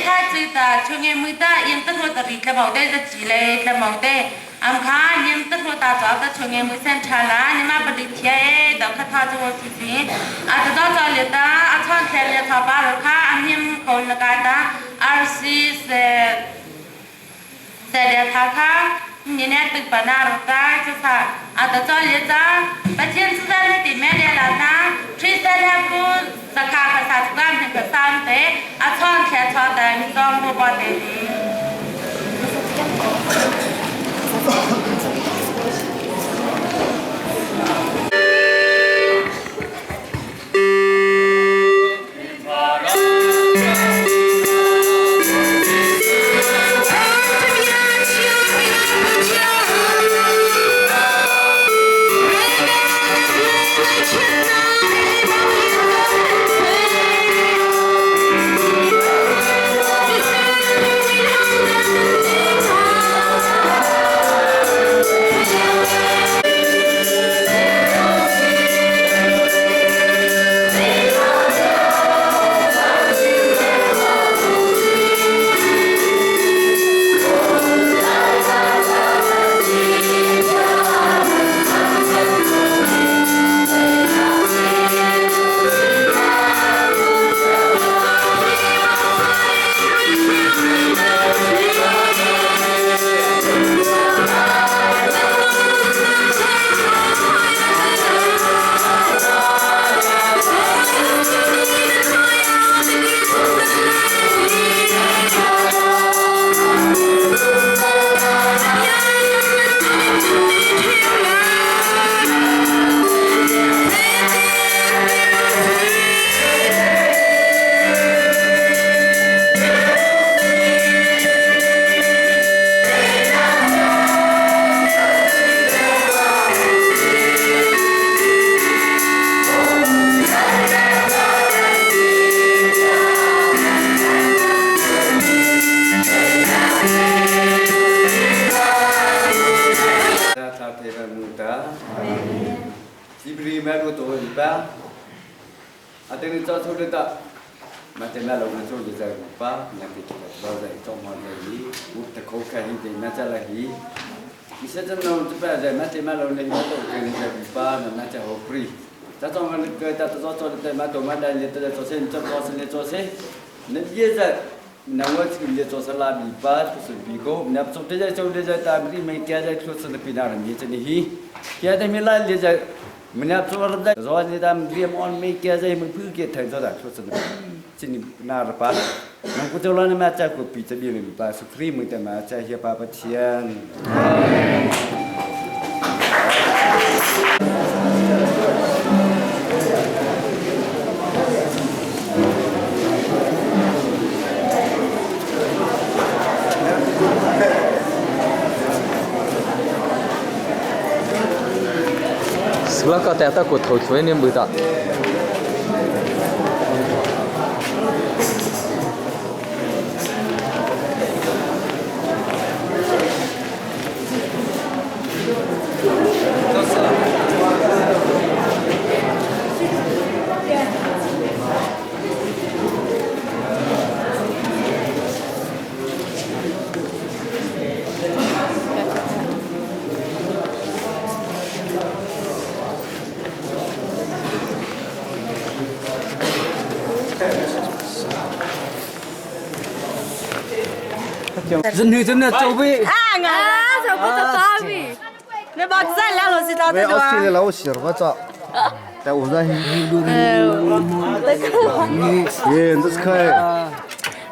kha chu ta chunge mui ta yem ta tho ta ri tla mau te ta chi le tla mau te am kha yem ta tho ta cho ta chunge mui sen tha la ni ma pa dik thia e da kha tha chu si si a ta ta cho le ta a chon thel le tha pa ro kha am him khon la ka ta RC se se le tha kha ni ne tuk pa na ro ta chu sa a ta cho le ta Pathian su za le ti me le la ta Christian ha ku saka kha sa chu kan he ka sam te a chon thla cho ta mi tong bu pa te ni. Ibri ma ru to pa ateng cho cho le ta ma te na lo na cho le za pa na te ki ba za cho ma le ni u ta ko ka hi te na cha la hi mi se chan no chu pa za ma te ma lo le ma to ke ni za pa na na cha ho pri ta cho ma le ke ta to cho le ma to ma da le ta cho sen cho cho sen le cho se ne ye za na wa chi le cho sa la bi pa tu su bi ko na cho te za cho le za ta mi me kya za cho sa pi na ni cha ni hi kya te mi la le za mi na cho ra da zo ni da mi on mi kya za mi pu ke thang cho da cho sa chi ni na ra pa na ku cho la na ma cha ku pi cha bi ni pa su kri mi te ma cha hi pa pa thian. Sula ka ta ta ko thau thloi ne mu ta. Dân hư dân là châu bi. À ngà, châu bi tao tao bi. Nè bác ra là lo si tao 喂，我去老师，我操！在我那，耶，这是可以。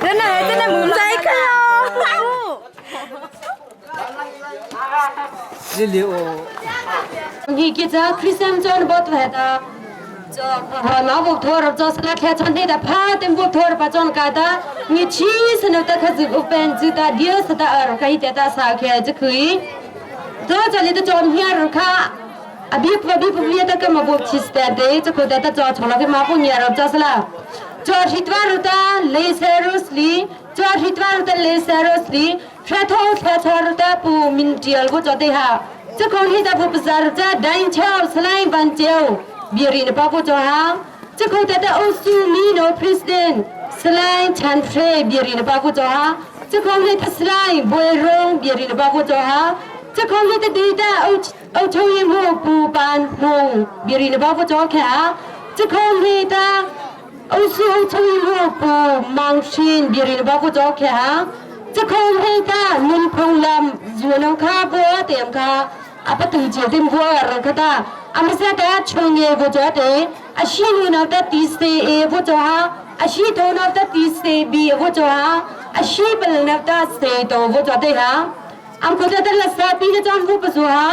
真的真的唔使㗎。 Li li o. Ngi ki cha Christian chon bot bha ta na bo thor cho sla kha chan de da pha tem bo thor pa chon ka ta ngi chi sno ta kha zu open zu ta dia sa ta ar kai te ta sa kha ji khui to cha le ta chon hiar kha abi pa bi pa ta ka ma bo chi sta de cha ko da ta cho chola ke ma ko nyar cha sla cho hitwa ru ta le serus li cho hitwa ru ta le serus li phra tho phra tho ru ta pu min tial go cho te ha 这空气在不不是在单桥是来搬酒，别人的包括做好。这空在的欧苏米诺 president。Salai Chan Hre Biari na pa ku cho ha Chakhong le ta Salai Buai Rong Biari na pa ku cho ha Chakhong le ta Dita Au Cho Yin Hu Pu Pan Hmung Biari na pa ku cho khe ha Chakhong le ta Au Su Au Cho Yin Hu Pu Mang Shin Biari na pa ku cho khe ha Chakhong le ta Nun Phung Lam Zuanong kha bo tem kha apa tu je tim bo ar kha ta amasa ta chonge bo cho te ashi nu na ta ti se e bo cho ha ashi tho na ta ti se b bo cho ha ashi bal na ta se to bo cho te ha am ko ta la sa pi na chon bu pa su ha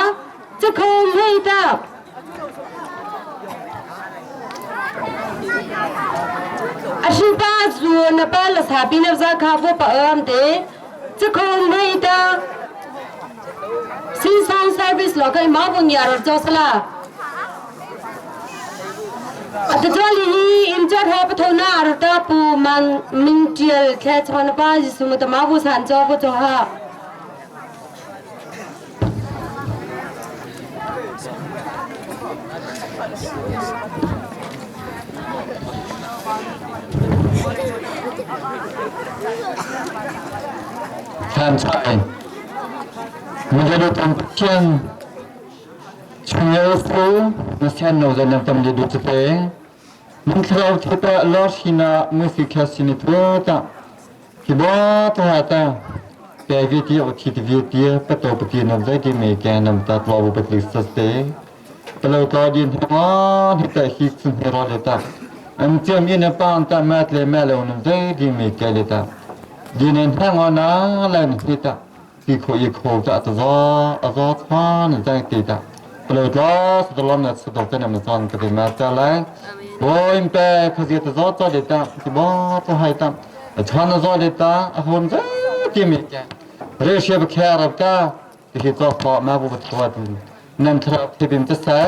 chakhong hei ta ashi pa zu na pa la sa pi na za kha bo pa am te chakhong hei ta Sin service lo kai ma bung ya ro cho sala Atachali hi in chot ha pathona ar ta pu man ming tial khe chon pa jisu ma ta ma bu san cho bo cho ha Than chai. Menjadi Pathian chungel fu na sian no zan tam de du te. Min thlau thita lor hina mu si kha sini thu ta. Ki bo ta ha ta. Pe vi ti o thi ti vi ti pa to pa ti nam zai ti me ke nam ta tlo bu pa ti sa te. Palo ta din ha hi ta hi sun he ro le ta. Am tiam yin pa ta mat le ma lo nam zai ti me ke le ta. Din en ha ngo na lan hi ta. ဒီခိုယခိုတာတဇောအဇောသန်ဇိုင်တီတာပလောလောစဒလနစဒတဲ့နမဇန်ကတိမာတလဲဘိုင်ပဲခစီတဇောတလေတာဒီဘောတဟိုင်တာအချန်ဇောလေတာအဟုန်ဇတိမီကရေရှဘခဲရဘကာဒီတော့ပေါ်မဘူဘတ်ဝတ်နမ်ထရတိဘင်တဆာ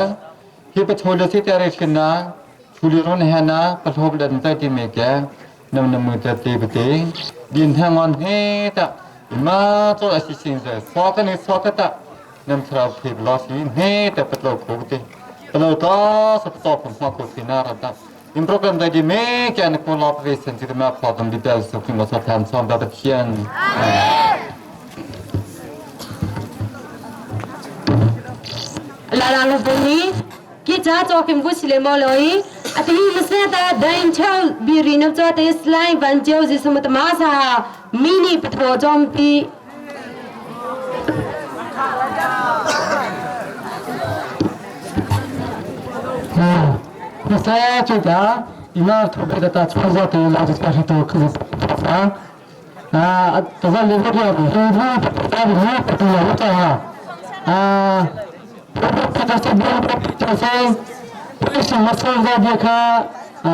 ဟိပချိုလစီတရေရှနာချူလီရွန်ဟနာပထောဘလန်ဇိုင်တိမီကနမ်နမတတိပတိဒင်ထငွန်ဟေတာ ma 做了事情在刷个你刷个的，那么出来皮老是你的不老苦的，不老多是不做普通苦的那了的。因 program 在的每个人可老不为生这个嘛跑动的表示，我说谈上不的天。 လာလာလို့ပုံနီကိကြကြောခင်ဘူးစီလေမော်လို့အတိမစတာဒိုင်ချောဘီရီနချောတဲ့စလိုင်းဗန်ကျောစီစမတမဆာမီနီပထောဂျုံပီ 那三这个，你那特别的大创作的那就算是都可以啊啊，这个你这个不不不不不不啊啊，这这这这这为什么创作的看啊？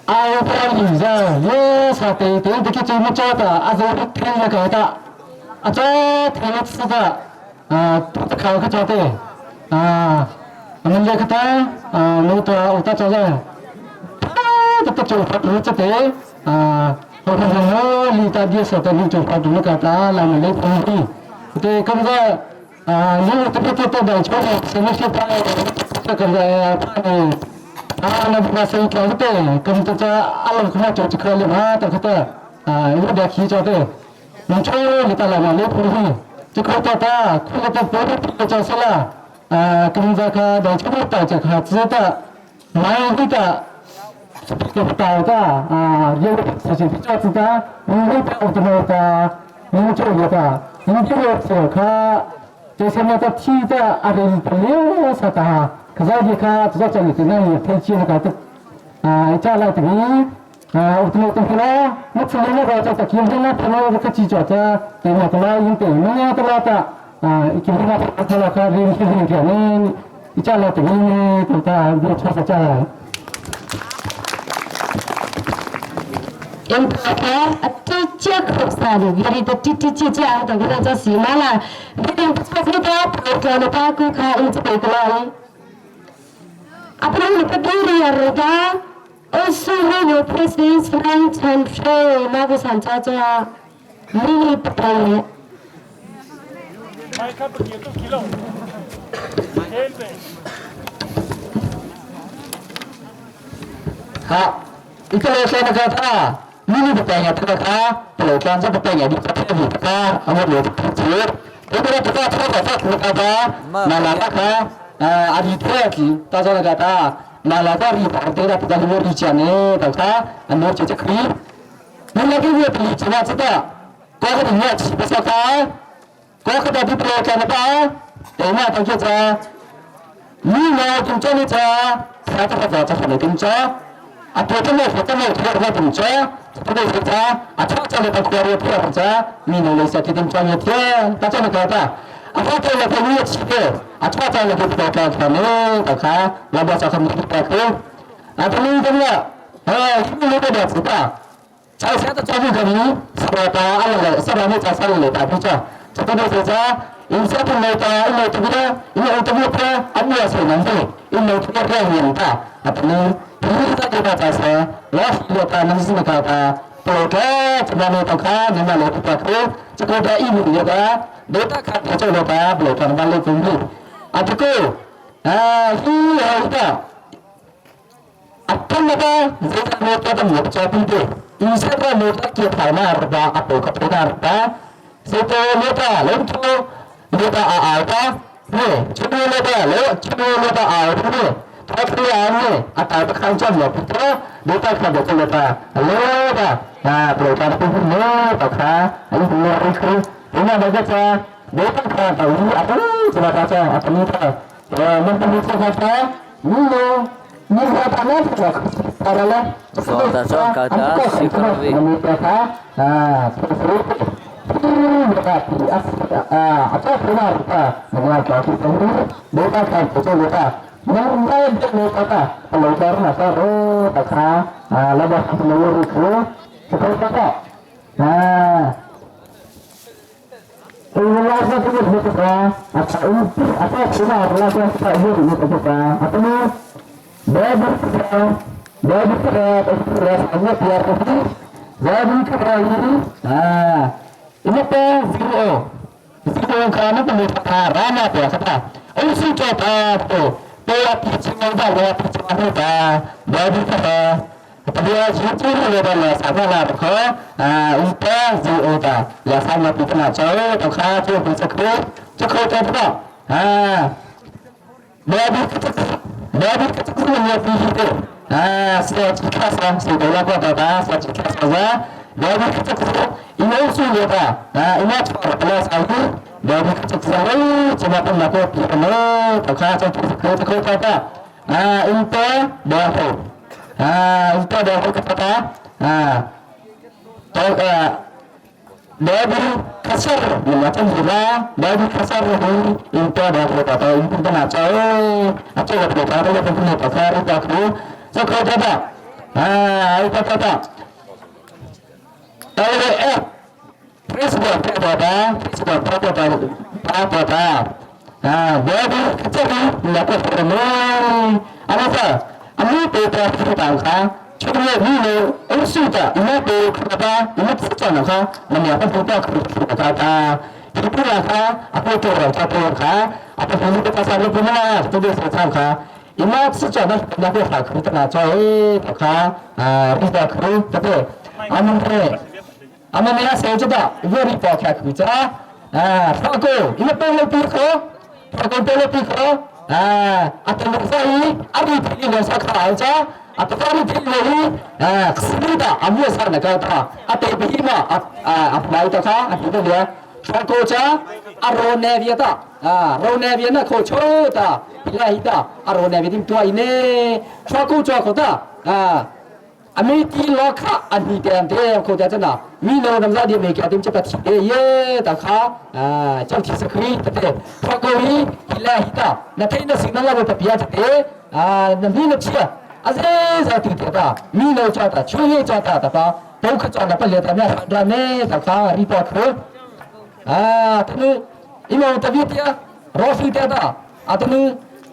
啊，我不理解，我啥对对这个节目叫的，啊，这个听那个的，啊，这听了吃的，啊，考个叫的，啊。 म्हणजे kata nuta uta chale ta ta cho phat lu chate a ho ho li ta dia sa ta lu cho phat lu ka ta la ma le pu ti te kam ga a lu ta ta ta da cho se ne se ta ta kam ga pa ne a na ba se ka te kam ta cha alam khna cho chi khale ma ta kata a u da khi cho te nang cho li ta la ma le pu hi chi kho ta ta khu ta pu ta cha sa la 啊，跟这个到这个到这个知道，买会的，这个到的啊，有事情比较知道，你会到的那个，你就有的，你就有这个，这什么的提的阿里不溜啥的，可是你看这这里的那也天气那个的，啊，家来的你。啊，我们等会儿，我出来那个叫啥？今天那他那个记者在，对那个那应对那个那的。啊，今天那他那个人是人家呢，一家来的呢，都在我出啥家。 အမ်ပါအတိချက်ခစာလီရီတတိတိချချာတော့ကကြစီမလာဒီပစတာပကနပါကူခါအင်ချေကလာအပရနပဒူရီရတာအဆူဟနိုပရက်စ်ဖရန့်ချန်ဖရေမဘဆန်ချာချာမီနီပပ 好。Ikale na ka ta mini pa nga ta ka palo tlan sa pa nga di ka ta vi ka amot le chu te ko ta ta ta ta ta ta na la ta ka a ri the ki ta za na ka ta na la ta ri pa te ta ta ni ri cha ne ta ka an no che che khri ni la ki vi pi cha na cha ta ko ka ni chi pa sa ka ko ka ta pi palo tlan pa te na ta ke cha ni na tum cha ni cha sa ta ka cha cha ne tum cha a to ta mo ta mo ta ka tum cha ta ko cha a cha cha le ta ko ri pha cha mi no le sa ti tum cha ni the ta cha na ka ta a fa ta le ta ni chi ke a cha cha le ta ka ta ne ta ka la ba cha ka ni ta ko a ta ni ta la ha ni le ta ta cha sa ta cha bu ka ni sa ta a la sa ra ne cha sa le ta pu cha cha ta ne cha in sa ta le ta in le ta bu in le ta bu pa a bu sa na ne in le ta pa ni ta a ta ni ta ta ta sa la le ta na si ka ta po ka ta na ta ka ni na le ta ko cha ko ta i bu ye ta de ta ka ta cha le ta bu ta na le ku ni a ta ko a hi ha ta అప్పన్నగా ఈసారి నోట థానా అపో కపడా సేతో నోట లేంతో నోట ఆ ఆల్తా 네 chuno nota le chuno nota a ne thot le a ne a ta ta khang chom lo pu nota kha bo lo ta le ta na pro ta pu ne ta kha ai ne ri khu ina ba ga cha nota kha ta u a ta cha ta cha a ta ni ta man ta ni cha ta ni no ni ta na ta para la So ta cho ka ta si ka vi. Ah, Ah, ini pa zero. Zero ka na pa rana pa kata. Ai si cho ta to. To ya pi ching ba ya pi ching ha ta. Ba bi ka ta. Dia chu le ba la sa la ko ah upa zero ta. La sa ma pi na cho to kha chu pi cha ko cha ko ta ta. Ah. Ba bi ka ba bi ka ku ya pi ko. Ah, sa chi ka sa si do la ko ta ta sa chi ka sa za. Ba bi ka ku ina su le ta. Ah, ina cha la sa ku ba bi ka ku sa ro cha ma pa ko pi no ta kha cha ko ta ko ta ta. Ah, upa ba ho. Ah, upa ba ho ka ta. Ah. To babu kasar macam gila babu kasar hu inta ba ko ta ta inta na cha a cha ko ta ta ko ta ta ta ko so ko ta ta ah ta ta ta ta le e president ta ta president ta ta ta ta ta ah babu kasar la ko no ana ta amu te ta ta ka chuye mi le osu ta ina te ka ta ina tsa na ka na ya pa ta ka ta pi pu la ka apo to ra ta to ka apo pu ta sa le pu na to de sa ka ina tsa na na ko ha ku ta na cha e ta ka a pi ta ku ta te amun te amun ya se cha da very pa ka ku cha a fa ko ina pe le pi ko fa ko pe le pi ko a ata lo sa i abi pi lo sa ka cha atau pi le a ksida amu sa na ka ta ate pi ma a a mai ta ka a pi ta dia fa ko cha a ro ne vi ta a ro ne vi na ko cho ta pi la hi ta a ro ne vi tim tua ine fa ko cha ko ta a အမေတီလောခအနိတန်တဲ့ခေါ်ကြတဲ့နာမိနောနမ်ဇာဒီမေကတင်ချက်ပတ်ေယေတခါအာကြောက်ချစခရီတဲ့ဖကိုရီဟီလာဟီတာနထိုင်နစိနလာဘပပြတဲ့အာနမီနချီအစေဇာတိတဲ့မိနောချတာချွေးချတာတပါဒုက္ခချတာပလေတမြဒနေတခါရီပေါ်ခ အာတနူအီမောတဗီတရောဖီတဲ့တာအတနူ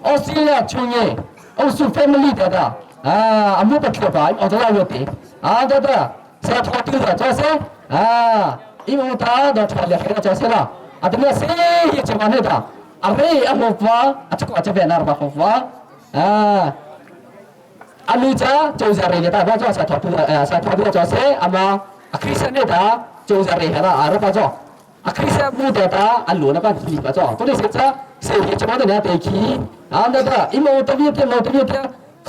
အော်စတြေးလျချွေးအော်ဆူဖက်မလီတဲ့တာအာအမှုပတ်ပါအော်တော့ရတဲ့အာဒါဒါဆက်ထောတူတာကျဆအာအီမောတာတော့ချလခရကျဆလာအတနဆေရချမနေတာအရေအဟောဖာအချကောအချပဲနာဘာဟောဖာအာ Anu cha chozar re ta ba cho sa tho tu sa tho tu cho se ama a Christian ne ta chozar re ha ra pa cho a Christian mu ta ta an lu na pa thi pa cho to ne se cha se hi cha ma ne te khi an da ta imo ta vi te mo ta vi te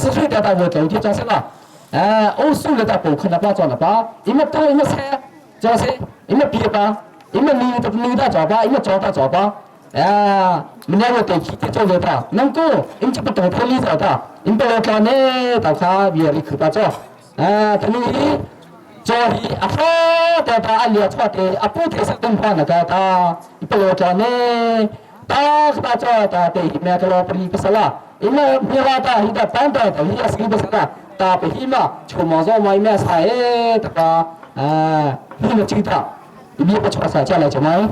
se se ta ta wo to ti cho se la o su le ta po khana pa cho na pa ima to ima se cho se ima pi pa ima ni ta ni ta cho pa ima cho ta cho pa 啊，明天我得去做了他，能够，因这不懂脱离找他，因不来搞呢，到他别里去把做，啊，他们做的阿好的他阿里错的阿不提是东方那个他，不来搞呢，他把做他对面个老不离不是啦，因为没拉他，伊个搬到头，伊个是不是啦，他不起嘛，出毛做买面菜，他个啊，你们知道，你不出啥叫来什么？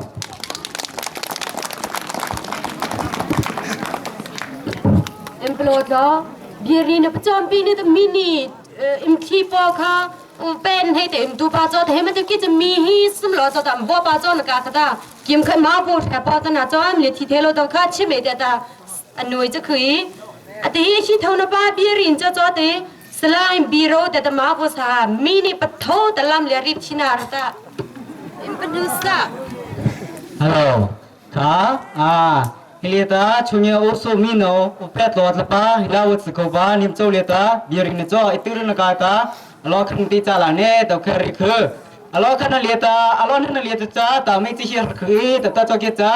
Emplot lo biari na pachom pi ni mi ni im thi po kha pen he te im tu pa cho the ma te ki mi hi sum lo cho tam bo pa cho na ka ta kim khan ma bo tha pa ta na cho am le thi the lo to kha chi me te ta anoi cha khui ate hi shi thau na pa biari cho cho te slime biro te ta ma bo sa mi ni patho ta lam le rip china ra ta im panu sa. Hello ခါအာဟီလီတာချုံညအိုဆိုမီနိုဥပက်လောတပါဟီလာဝတ်စကောဘာနိမ်ချိုလေတာဘီရင်ချောအတူရနကာတာအလောခန်တီချလာနေတော့ခရခအလောခနလေတာအလောနနလေတာတာမေချီခီတတချောကေချာ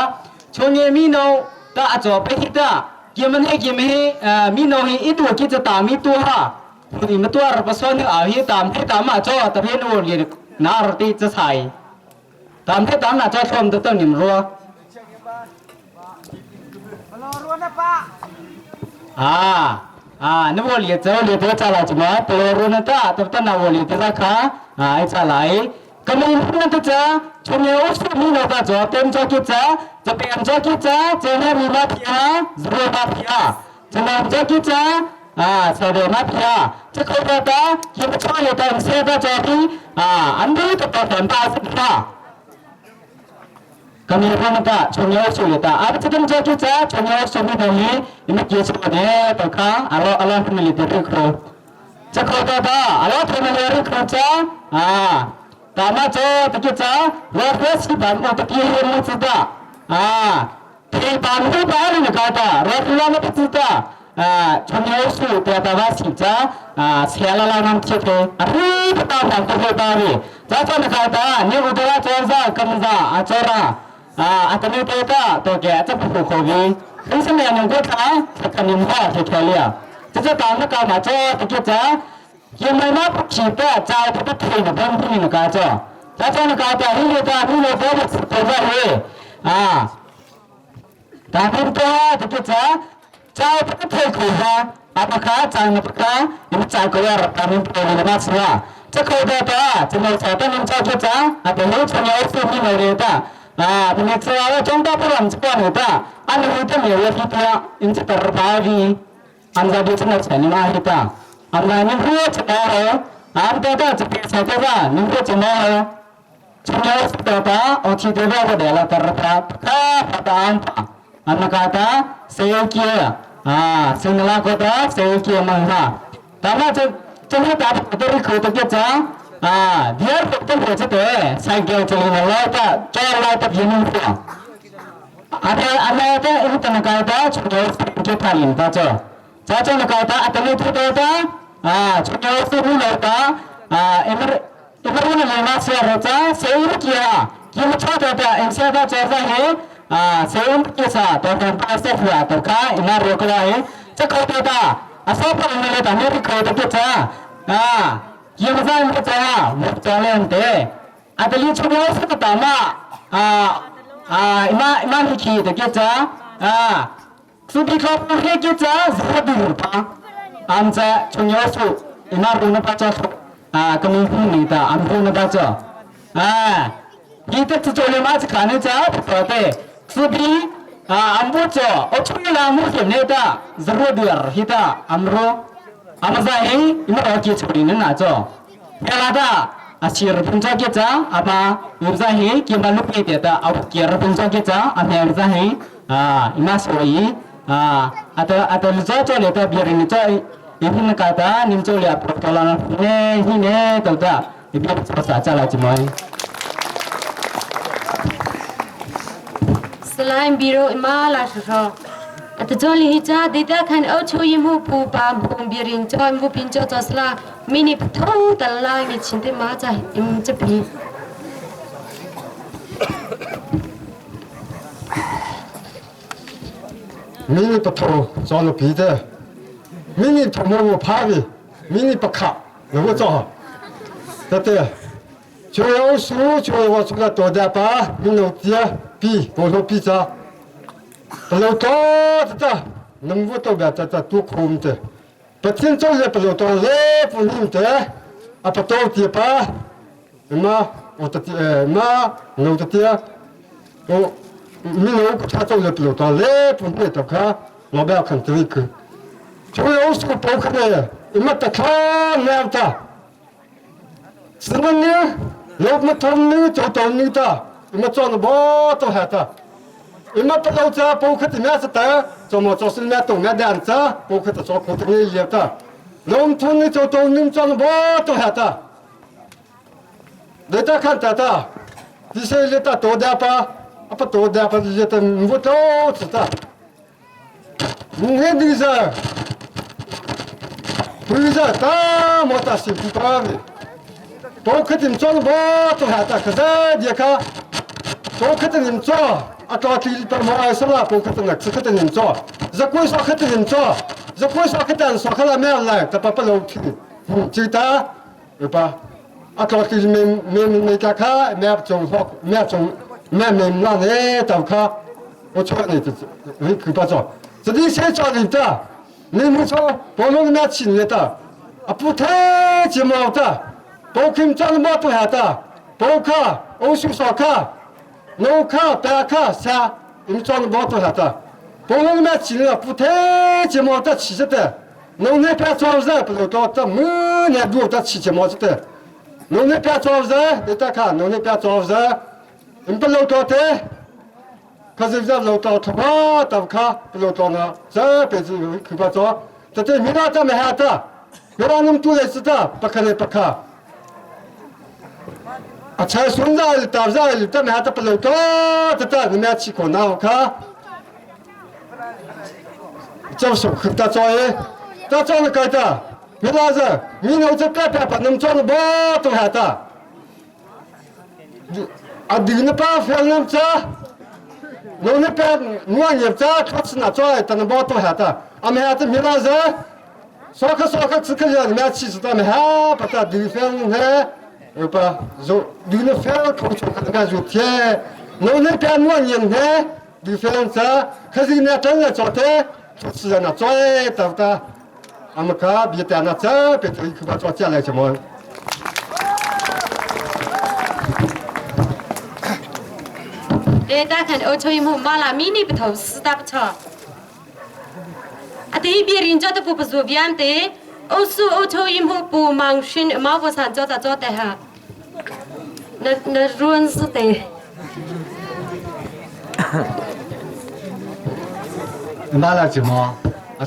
ချုံညမီနိုတာအချောပေဟိတာကေမနေကေမေမီနိုဟီအတူကိချတာမီတူဟာဒီမတူရပစောနေအာဟီတာမေတာမချောတဖေနိုလေနာရတိချဆိုင်ตามที่ตามหน้าจอชมตัวต้นนิมรัว啊啊，那我列走列多查来怎么？多罗那ta，对不对？那我列多查啊，一查来。咁你那个查，从你我说你那个做，点做几查，这边做几查，这那米马皮啊，热马皮啊，这那做几查啊，这热马皮啊，这口个的，也不错，也等现在做的啊，安都个到很大是吧？kami ta chonyo su ta ab chidam jo ki cha chonyo su mi dali imi ki su ne to kha alo alo family te ri kro cha kho ta ta alo family ri kro cha a ta ma cho ta ki cha ro ko si ban o ta ki ri mu chi ta a thi ban hu ba ri ka ta ro la ma chi ta a chonyo su ta ta ba si cha a sia la la nam chi te a ri ta ta ta ko ta ri cha cha na ka ta ni u ta cha za kam za a cha ra 啊，阿等你多大多给这不可以，你是两年过他，他肯定话就可以了。这这当那干嘛做？这个这，因为那不记得在这个推的本地那个做，在这那个在你那个你那个多在会啊，但是多这个这，在这个推口哈，阿不卡在那不卡，你们在个要他们不能那吃啊，这口的的，这么炒的能炒出这，阿等你从要是你那里的。啊，你吃完了中大不让吃惯的，啊，你会得没有皮皮，因此得巴比，按照这个钱你买的，按照你喝吃的，按照这这边吃的吧，你喝什么？从小到大，我记得我的了，得他他他他他，按那个他谁给啊？谁那个他谁给嘛哈？他那这这那他都是口头给讲。啊，第二个都火车的，三个这个老大，这老大别弄错。阿他阿那个伊等个的，从头就他领导着，这这那个的，阿等你土豆的，啊，从头是你老的，啊，因为因为我们那些儿子，谁不给啊？因为错的的，因现在这些啊，谁不给啥，都跟巴士夫啊，都看，那如果来，这口的的，啊，说不能来，但你口的不这，啊。Yamzan ka cha mukchalen te atali chumyo sa ta ma a a ima ima ni ki te ke cha a subi kho he ke cha zadu pa am cha chumyo su ima ru na pa cha a kamu hu ni ta am hu na pa cha a ki te chu chole ma cha khane cha pa te subi a ambu cha o chumi la mu ke ne ta zaro dur hita amro amaza hei ima ro ki churi na na cho ya da a chir phun cho ke cha ama urza hei ki ma lu pe te ta au ki r phun cho ke cha a me urza hei a ima so yi a ata ata lu cho cho le ta bi rin cho Ihin ka ta nim cho le pro la ne hi ne to ta ibi sa cha la chimoi. Slime biro ima la sho at jo li hi cha dita khan au chu yim hu pu pa bung birin cho mu pin cho cho sla mini tho tal la ngi chin te ma cha im cha pi. 迷你不头装了鼻子，迷你头毛我怕的，迷你不卡，能够装，对对。就要数就我出来多点吧，你能接比我说比着，不能多的，能不多边这这多空的，不听走也不能多来不能的，啊不多的吧，妈我的爹妈我的爹，我你能他走也不能多来不能的看，老板看这个，就要数包可的，你们得看两的。什么呢？老么同你就同你的，你们做的不都还的？你们不老家包括的面是的，怎么做是面东面两子，包括的做苦的你也的，老么同你就同你做的不都还的？你再看的的，你谁的多点吧？啊不多点吧，你的我都知道。你那个是，不是大莫大辛苦吧？包括你做的不都还的？可是你看，包括你做，啊到底把毛爱说了，包括那只可你做，如果说可你做，如果说可等说可了没来，他把不楼梯，记得对吧？啊到底没没没家卡，没做好，没做没没那呢，都卡，我错你这你可不做，这里先做你的，你没错，我们那请你的，啊不太节目的。包括装的毛都还的，包括欧洲烧卡、农卡、白卡啥，你们装的毛都还的。包括那几个不太节目的气质的，农那边装人不是到这每年都得气节目的，农那边装人，你再看农那边装人，你不老到的，可是这老到他妈的卡不老到呢，这辈子可不装，这这米拉这没还的，米拉那么多来是的，不可能不可。啊，才孙子大子这面的不老多，这这你面吃过那我看，就是可大早哎，大早的该的，你老子你老子别别把能做的不都还的，啊，你那把饭能吃，侬那边我也在开始那做，但能包都还的，俺们还子你老子，少克少克只可以你面吃是咱们还把它留饭呢。吧，就你那饭口吃可能就甜，侬那边我人呢，你饭吃，可是那真的做的，吃人那做的的，俺们可别在那这别这一口做进来什么。对，大看欧洲一木马拉米尼不头死打不错。啊，对，别人家都不不做别的，欧洲欧洲一木不忙训马不上做的做的哈。那那润是的。马拉节目，啊，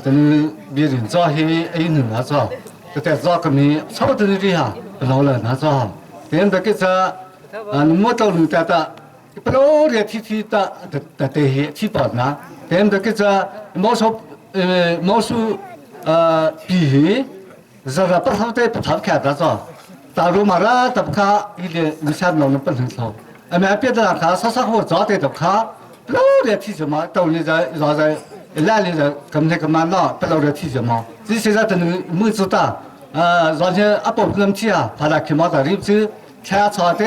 等你别人做黑，哎，你拿做，就在做个你操的你哈，老了拿做，等到个啥，啊，你莫到你家的，不老的天天的的的的黑天宝呢，等到个啥，毛说毛说比，是个不好的不好看的做。大陆嘛啦，他不卡，一点你想弄能不能做？啊，没别的卡，啥啥货早点都卡，不老的提什么，到你在让在哪里在，跟那个嘛那不老的提什么？这现在等你没做到，让你阿婆不能提啊，他来开嘛在里头，看草的，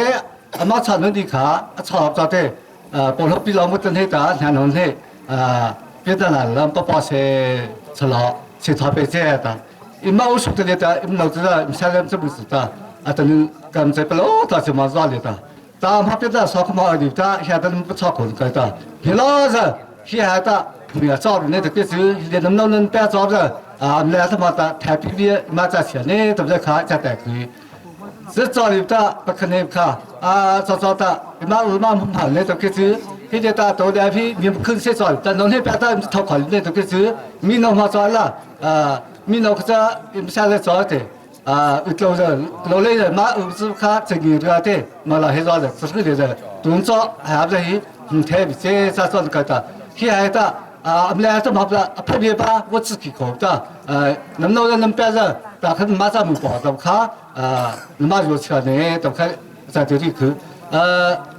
阿妈草能的卡，草早的，保罗比老母等那打，看农的，啊，别的那人不包些吃老，吃草白这的，一毛我说的来的，一毛子的，你现在这不知道。啊，等刚才不老大就嘛绕里的，咱旁边的烧烤嘛有的，现在不炒口子的，你老子现在的你要找那个别走，你能不能别找着啊？来他妈的太比比嘛在钱呢，都在看在带去，这找里的不可能看啊，找找的，嘛嘛嘛那都给走，现在大多两批你不肯先找，但农村别的掏考那都给走，你弄嘛找了啊？ mi no kha im sa le cho te a utlo za lo le le ma u chu kha chengi ra te ma la he za le chu le le tun cho ha za hi the bi che sa chon ka ta hi hai ta a am le ta ma la a pha bi ba wo chi ki ko ta nam no nam pa za ta khan ma za mu pa ta kha ma ro cha ne ta kha za te ri khu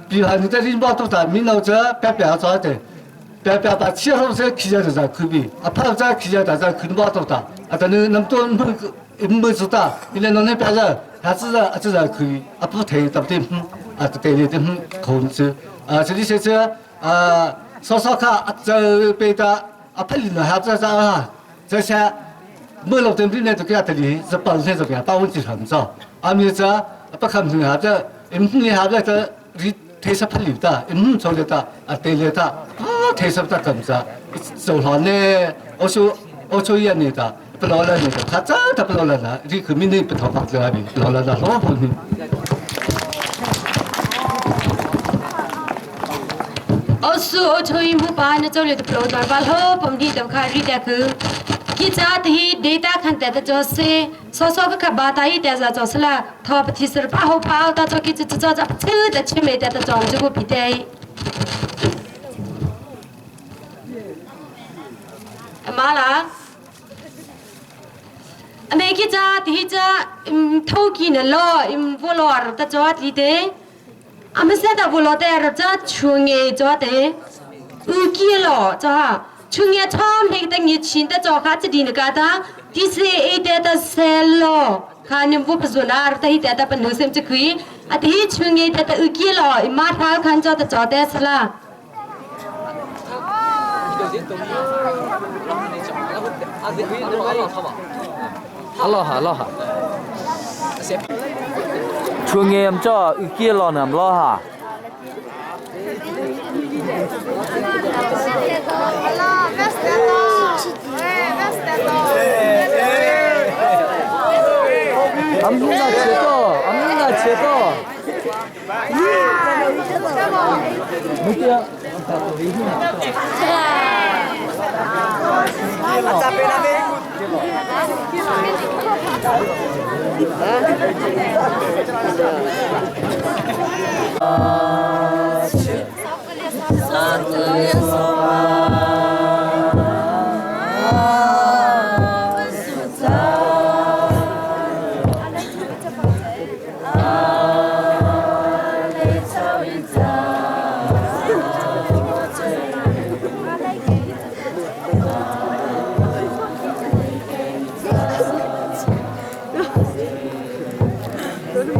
比如你在领导都在，民老这别别做的，别别把气候这气候在可比，啊，怕在气候在在可能多大，啊，但你那么多没知道，你连农那边人，他只是啊，只是可以，啊，不提对不对？啊，对对对，控制，啊，这里些这啊，说说看，啊，这边的啊，配了还在这啊，这些。没老对面就给他这里是本身就给他把问题很早，啊，你这不看不下这，你下这这你提出不了的，唔做了的，啊对了的，啊提出得咁子，做好呢，我说一年的，不老了年的，他真的不老了呢，你可明年不投房子那边，老了那老婆呢。我说我抽一木把那做了的不老段，把好本地都看瑞的去。ki cha thi data khan te cho se so so ka ba ta hi te za cho sla tho pa thi sir pa ho pa ta cho ki chu cho cha chu ta chi me te ta chong chu pi te ma la ame ki cha thi cha tho ki na lo im vo lo ar ta cho ti te ame se ta vo lo te ar cha chu nge cho te u ki lo cha 去年草莓的年轻的早卡子的那个的，第四一代的三咯，看你我不说那儿的一代的不能什么就可以，啊，第去年的的二季了，马上看着的早点是了。阿老哈老哈，去年叫二季了呢，老哈。俺们那切到，俺们那切到。没得。 Thank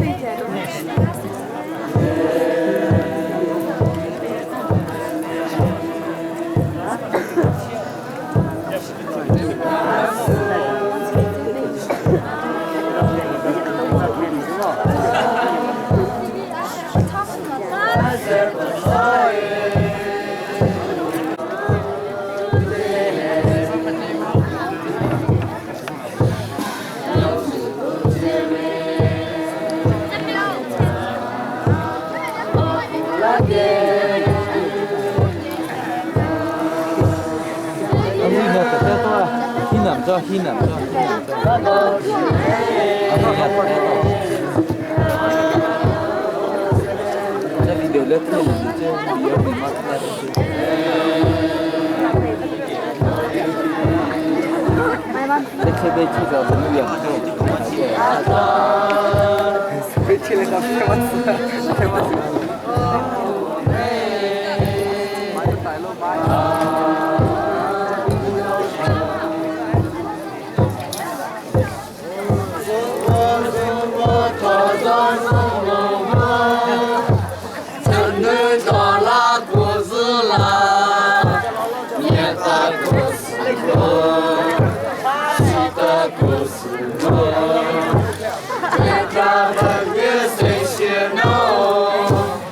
you.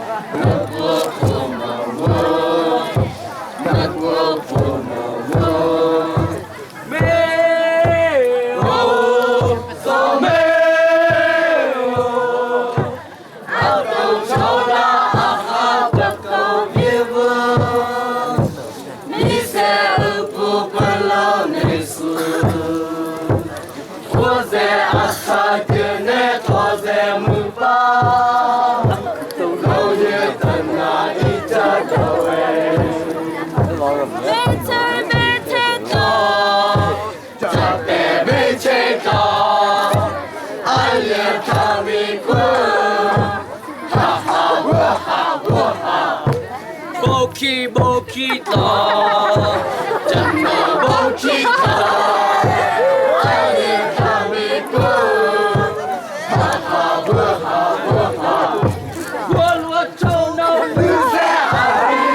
Boki boki ta, janna boki ta. Ale kami ko, ha ha ha ha ha. Guo chou no lu se ha ni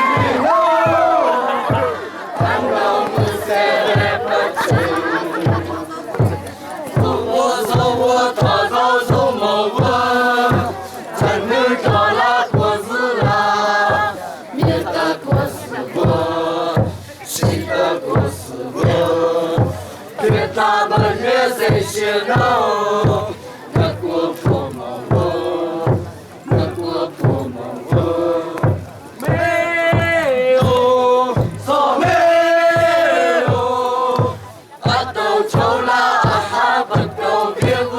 no. Tan no mu se le pa chi. 我走我他走走某我，咱们找la果子啦，免得过死过，记得过死过，别他们越在些闹，我过破毛我，我过破毛我，没有说没有，阿都愁啦阿哈不够别我，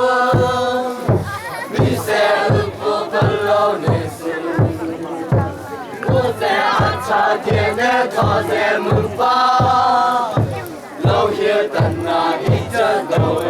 你在不不老你是，我在阿茶店的他在门房，老爷等那一阵都哎。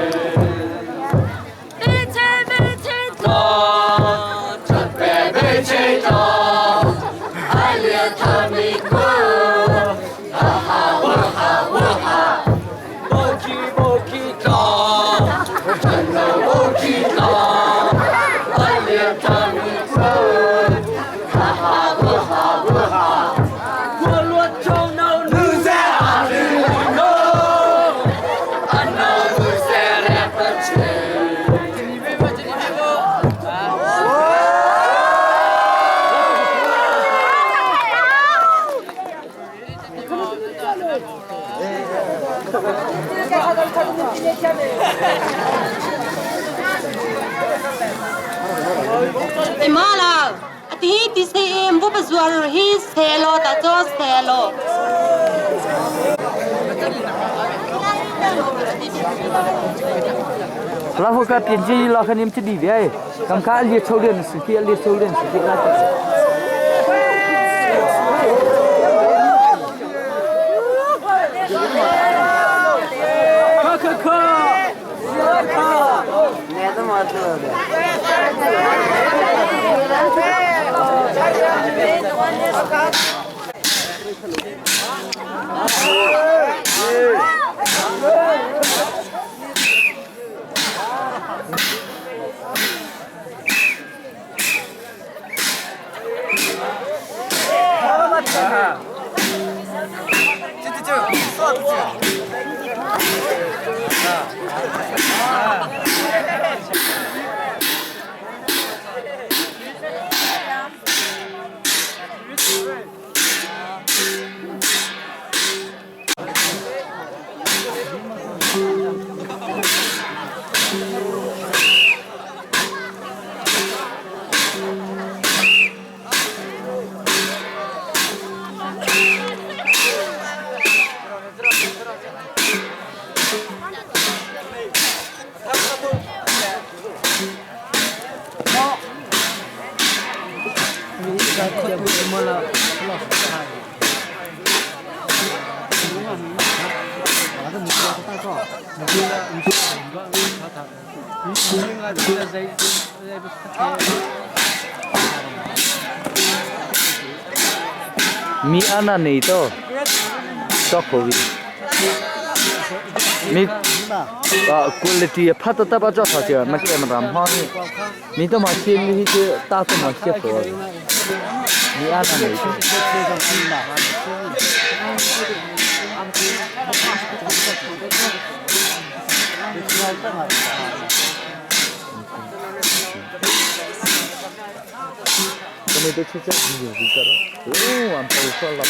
Imala, ati ti se em bu bazuar hi selo ta cho selo. 老虎个边境老和你们这里边，刚看列抽人是给列抽人是给那个。可可可，可。你怎么做的？ Mi ana nei to chok ko vi mi quality phat ta ba cho sa che ma che ma ram ha ni mi to ma che mi che ta to ma che ko mi ana nei to 咁你都出咗五條字得咯，哦，還報出粒嘅。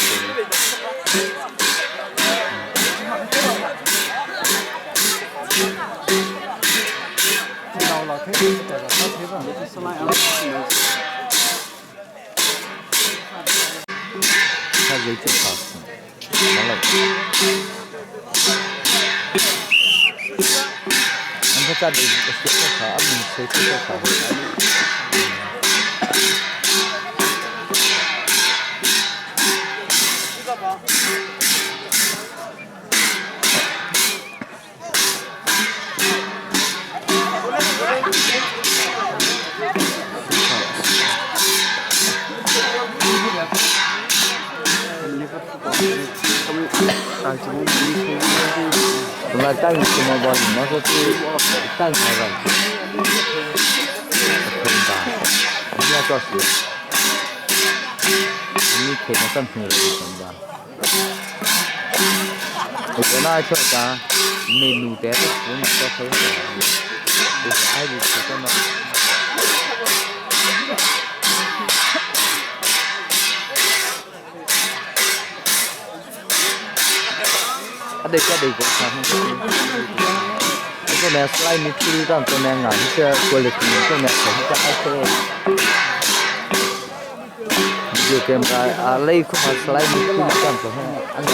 他人就怕死，完了。俺们家里学不好，俺们谁学不好？本来带你什么吧，你那说是带你来，可以吧？你要做事，你可以上朋友的什么？我觉得那跳闸，没路的，我们做头，就是爱的是什么？啊，对，这里个啥？这边slide 你处理到这边啊，你这过来这边可以加一些。Video camera 啊，lấy không mà slide 你处理到这边安哪？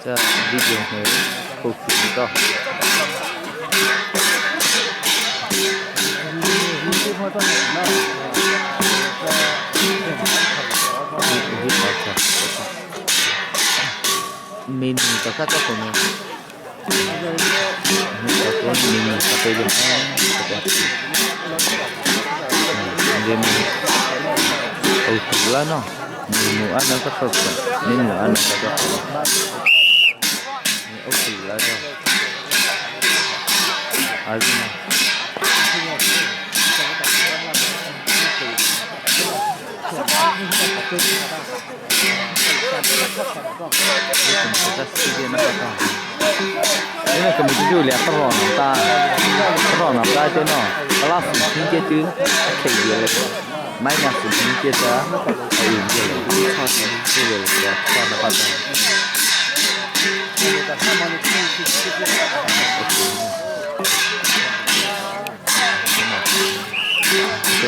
这 video 会后期到。Menu 就得咗个咩？就个 menu 就俾咗咩？哦，啦喏，menu 啊，那个错错，menu 啊，那个错，哦，啦就，啊是吗？因为根本就两个老大，老大的喏，阿拉视频接就可以了，买点视频接着，还有这个，这个这个发展。对。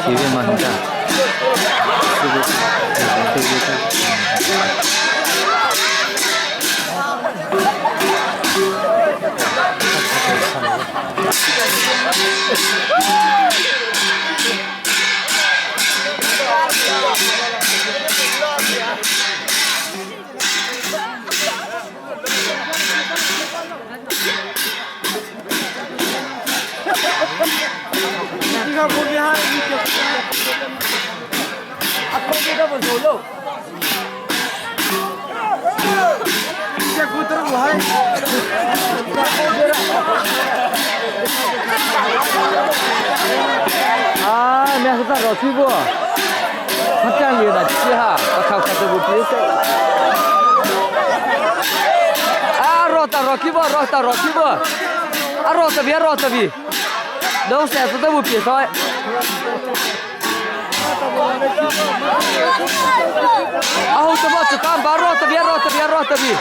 这个嘛，你看，这个，这个，这个。啊，那是咋个去不？他讲的那气哈，我靠，看这部比赛。啊，罗达罗去不？罗达罗去不？啊，罗这边罗这边，都三十都不比赛。啊，我这把子干巴罗这边罗这边罗这边。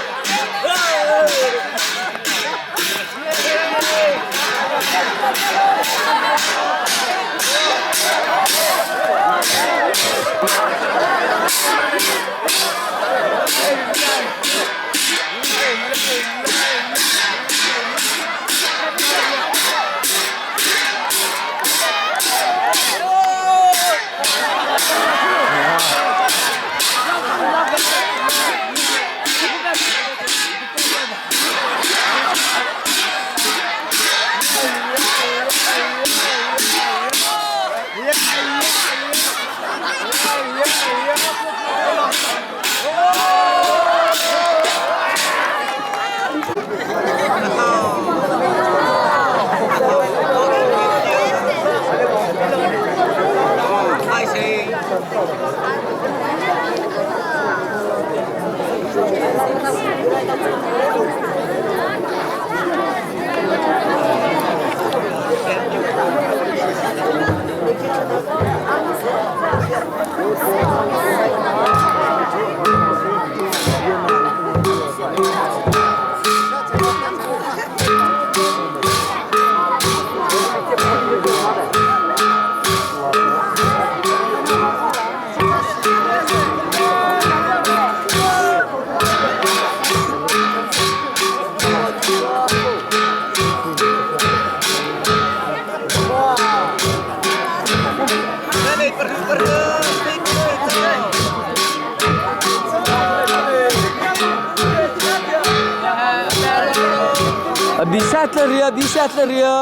Bisatleria, bisatleria.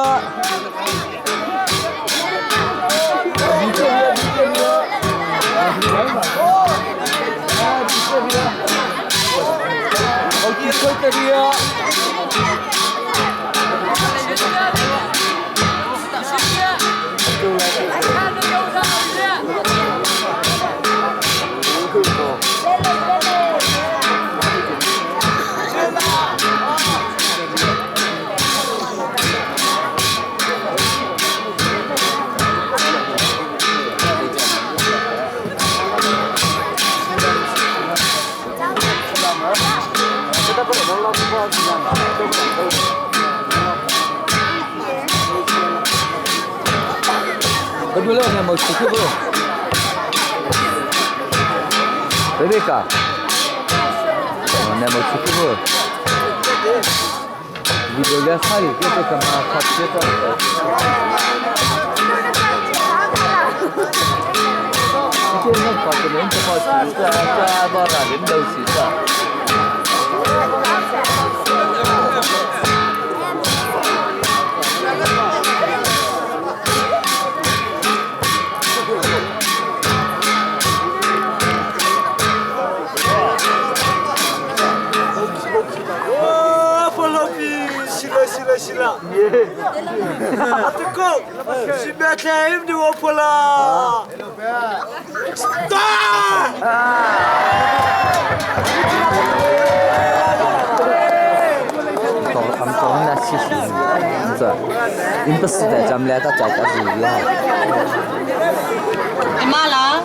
Rebecca. Ne mo chuki bo. Video ga sai ke te kama khat ke ta. Ke na pa ke ne pa chu ta ta ba ra len dau si ta. 他们讲那其实是，你不是在咱们来到这个是一样。妈啦。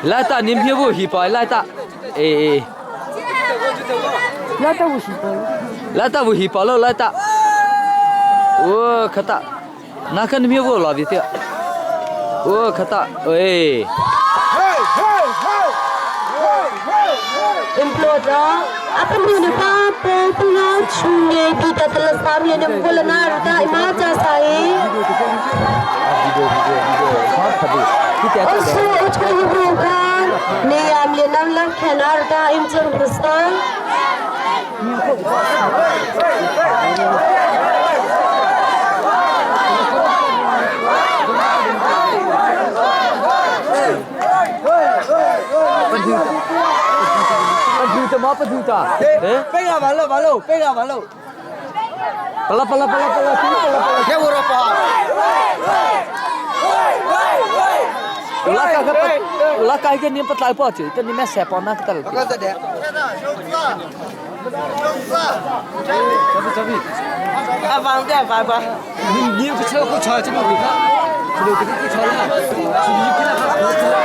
来打你屁股去吧，来打，哎哎。来打我去吧。来打我去吧了，来打。我可打，那个你屁股老别掉。我可打，哎。 Implora pong chunge kita telah sami yang bolana ta imaja sai. Osu uchko yubruka ne amle namla khenar ta imchur hustan. ပဒူတာဟဲ ပိတ်ကဘာလို့ဘာလို့ပိတ်ကဘာလို့ ပလပလပလပလပလပလ ခဲဝရပါ လာကကလာကကနေပတလိုက်ပေါ်ချေတနေမဆက်ပေါ်နာကတလ ကစတဲ့အဖောင်တဲ့ဘာဘာ 你不吃不吃这个给他，这个给他不吃了，是你给他不吃了，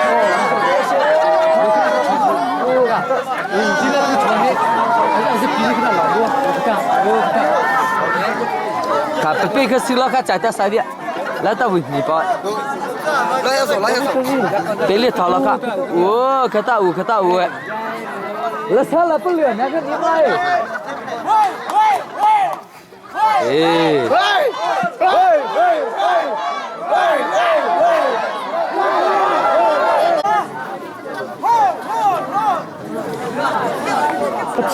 你那个穿的，好像是比那老多，我看我看。卡贝克西拉卡在在啥的，来到位你包。来要走来要走。别里头了卡，我可大我可大我。来上来不了，那个你妈哎。哎。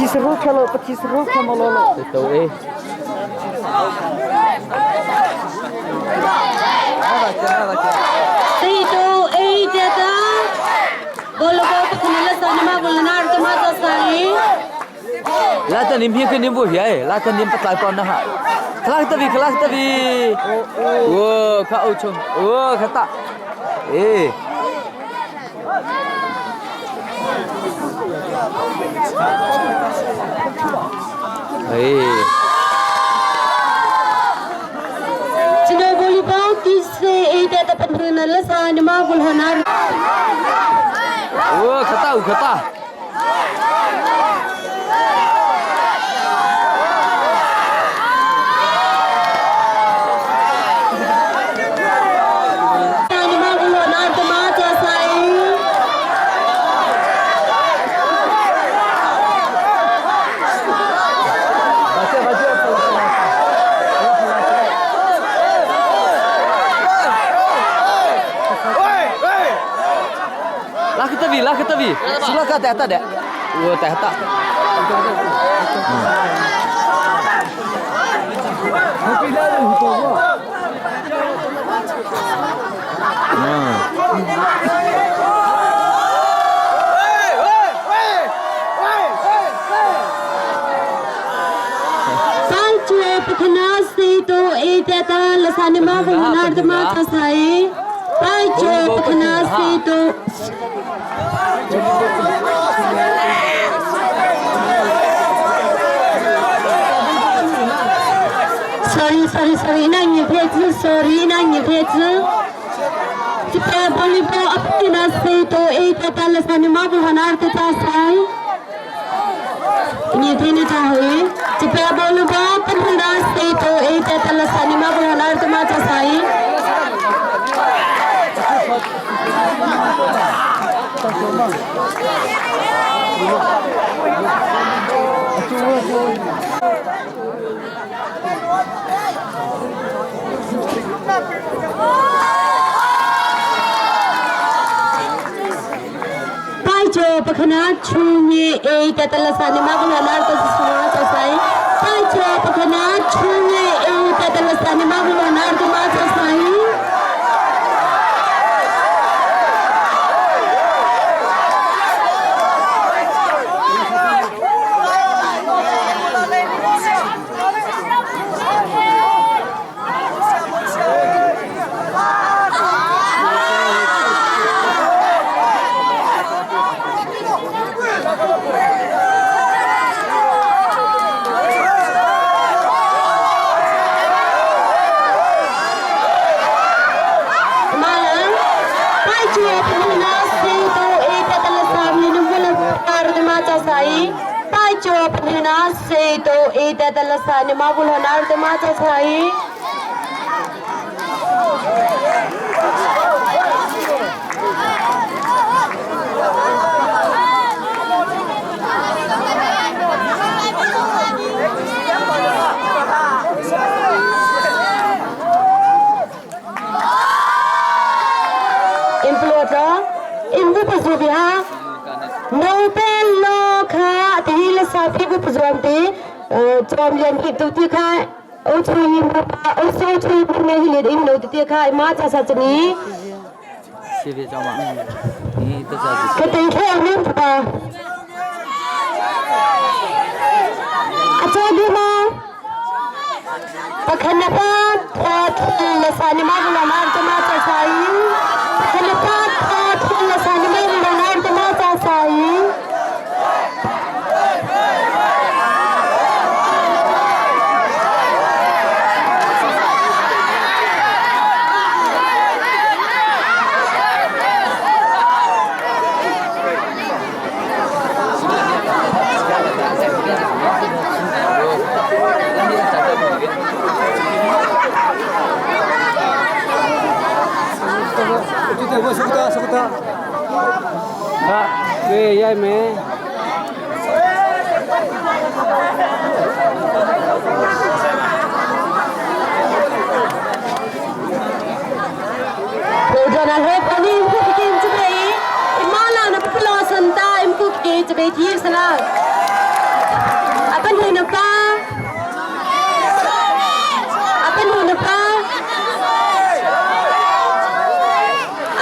25ရုခလို့25ရုခမလို့လို့ တော့အေး စီတိုအေးတတာဘလဘောပခနလစနမဘလနာတမသဆိုင် လာတနင်းပြခနင်းဖို့ရဲလာတနင်းပတိုင်ပေါ်နာဟာခလာတဗီခလာတဗီဝခအုတ်ချုံဝခတအေးအေး ကျွန်တော်ဘလီပေါတီစေအေးတတာပခနလစနမဘလနာ ဝခတခတ နမဘလနာတမသဆိုင် လာခတဗီလာခတဗီစလကတဲ့တဲ့ဝတဲ့တာ ဆိုင်ချွေပခနာစီတိုအေးတတာလစနမဘလနာတမသဆိုင်ပိုက်ချွေပခနာစီတို Sorry, sorry, sorry, na ngi phe chu, sorry, na ngi phe chu. Chipa boli bo apni na se to e ta ta la sa ni ma bu hanar te ta sai. Ngi phe ni ta hoi. Chipa boli bo apni na se to e ta ta la sa ni ma bu hanar te ma ta sai. 拜着不可能出你哎，得得了啥？你妈不能拿到是什么叫啥？拜着不可能出你哎，得得了啥？你妈不能拿到嘛叫啥？ 妈呀！拜着不可能谁都哎，得得了啥？你能不能拿到嘛叫啥？拜着不可能谁都哎，得得了啥？你妈不能拿到嘛叫啥？ Implora imbu pazubiha no pen lo kha ti la sa phi bu pazuam ti chom lian phi tu ti kha o chui mu pa o so chui mu ne hi le im no ti kha ma cha sa chani 谢别叫嘛，你这叫 ka te khe nim pa acha bi ma pakhana pa tha thi la sa ni ma la ma ta ma cha sai pakhana pa tha thi la sa ni ma la ma ta ma cha sai. 对，也没。 Dona he pani impu ke inchbe imala na plo santa impu ke chbe thir sala apan hu na pa apan hu na pa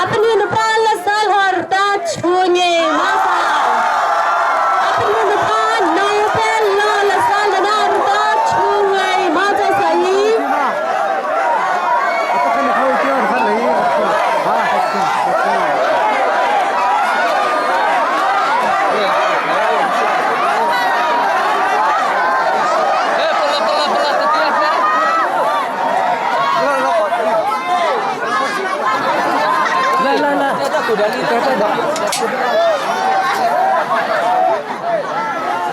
apan hu na pa la sal har ta chunge ma sa apan hu na pa no pe lo la sal na ta chunge ma cha sai. 来来来，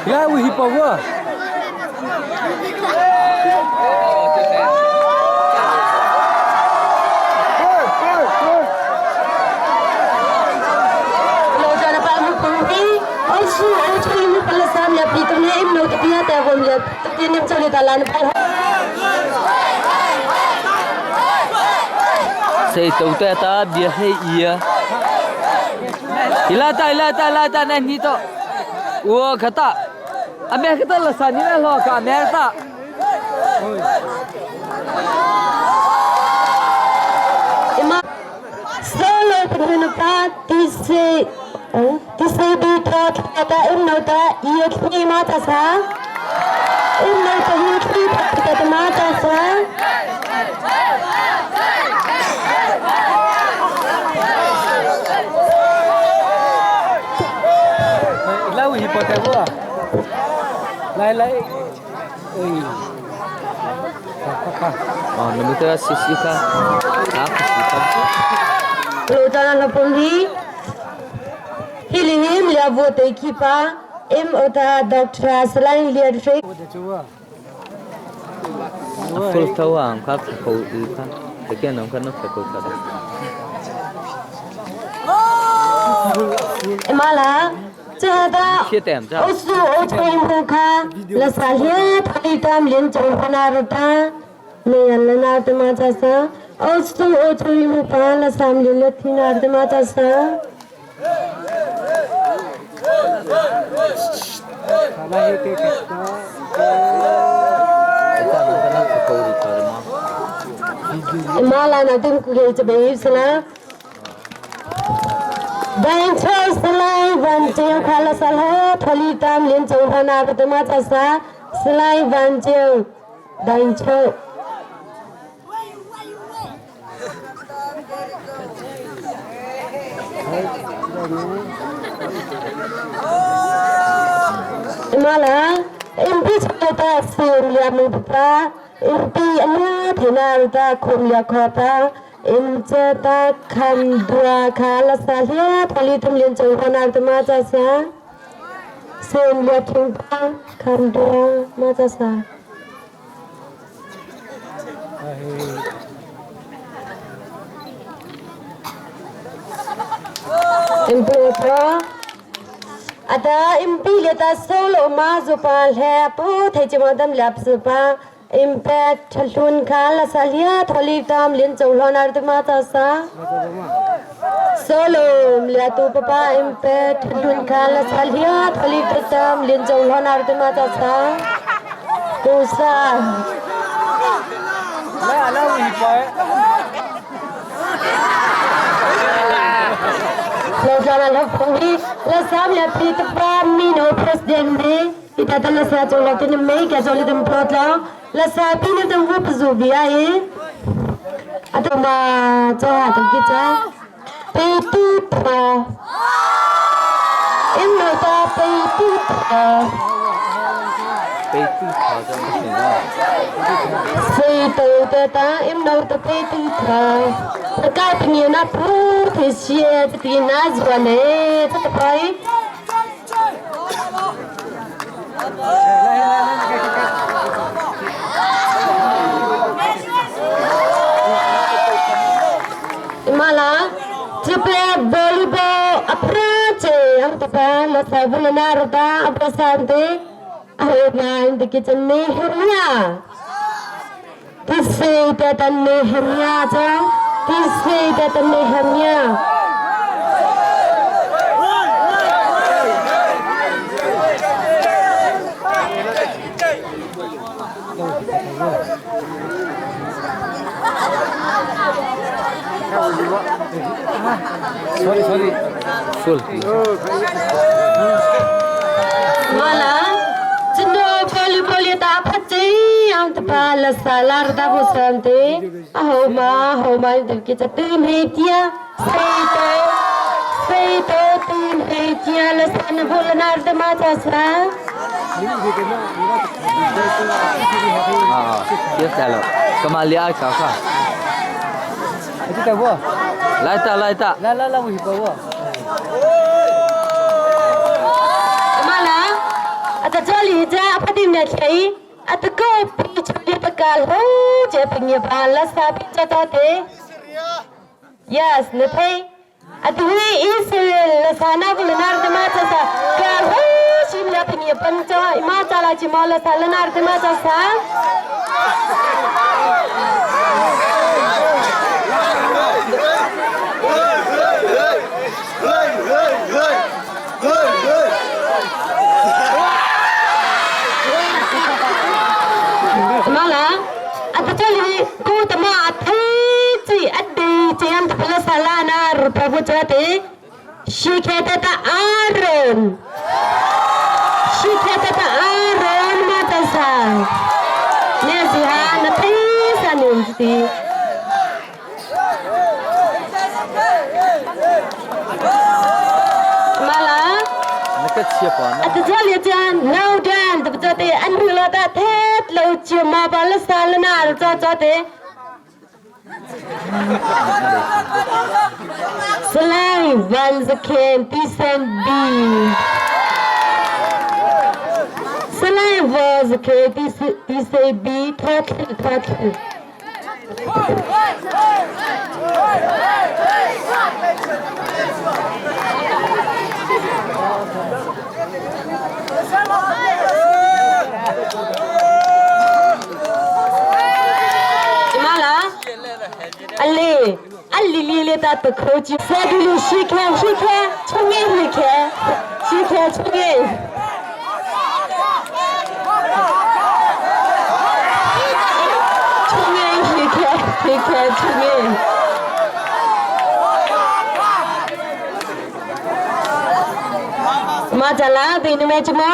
来，我去报我。 Lo jana pa mu pangti oi su oi chui mu pala sam ya pi tumne im no te pia ta bom ya te nem chole ta lan pa. 谁都得他别黑意。伊拉带伊拉带拉带那你到，我可大，阿咩可大了啥？你那老干咩大？ Ima solo pnu pa ti se ti se bi tha ta im no ta ye khni ma ta sa im no ta ye khni ta ta ma ta sa. 来来，哎，快快。哦，你们这洗洗看，啊，洗看。 Lo ta na pom hi hi li him lia bo te ki pa M o ta Dr. Salain Lian Fek Full tàu à, khá khẩu khá. Cái kia nó khá nó phải khẩu thật. Mala cha da 切点这。 o su o choi mu kha la sa hia thali tam lin chong khana ru ta ne yan la na te ma cha sa o su o choi mu pa la sam lin la thi na te ma cha sa Mala na tum ku ge cha be sala Dang choi salai van cheu khala sala thali tam lin chong khana ru te ma cha sa salai van cheu dang choi Mala MP chota sim lia mu pa MP anu thena ta khum lia kho pa M chata kham dua kha la sa hia thali thum lin chong khana ta ma cha sa sim lia thung pa kham dua ma cha sa MP pa ata MP le ta solo ma zu pa hle pu the chi ma dam lap su pa MP thlun kha la sa lia tholi tam lin chau lo nar te ma ta sa solo mlia tu pa pa MP thlun kha la sa lia tholi tam lin chau lo nar te ma ta sa ku sa 来来，我一包。 Lo jana la phongi la sam la pi ta pa mi no president ne ita ta la sa chau la tin me ka chau le tum plot la la sa pi ne tum wup zu bi a e ato ma cho ha tum ki cha pe tu tha em no ta pe tu tha 被吐槽这不行啊。 sei tu ta ta em no ta pe tu tha ta ka pni na pu the sie ti na zwa ne ta ta pai Mala triple bolibo aprache ang tapa la sabun na ruta aprasante ahna in the kitchen Nehemia Tisse tata Nehemia cha tisse tata Nehemia Sorry sorry. Full. Mala chino boli boli ta phache ang tapa la salar da bosante aho ma ho ma de ki cha tu me tia sei to sei to tu me tia la san bol nar de ma cha sa 啊，别塞了，干嘛俩小看？这个我。 来打来打。 来来来，我一包我。 Mala ata choli ja apadim na thai ata ko pi choli ta kal ho je pingye pa la sa pi cha ta te Yes ne thai atu hui Israel la sa na bul nar de ma cha sa kal ho sim la pingye pan cha ma cha la chi ma la sa la nar de ma cha sa Mala ata choli ku ta ma thai chi adde chi an ta la sa la na ru prabhu cha te शिखे ta Aaron शिखे ta Aaron ma ta sa ne si ha na thai sa nim si Mala 那 Ata chan no dan ta te an hu lo ta thet lo chiu ma ba la sa la na cho cho te Salai Van Zakhen Ti San B Salai Van Zakhen Ti Say B Tha Thli Tha Thli Ale ali li le ta ta kho chi sa du lu shi khe shi khe chung nge hu khe shi khe chung nge chung nge shi khe shi khe chung nge Ma jala te ni me chuma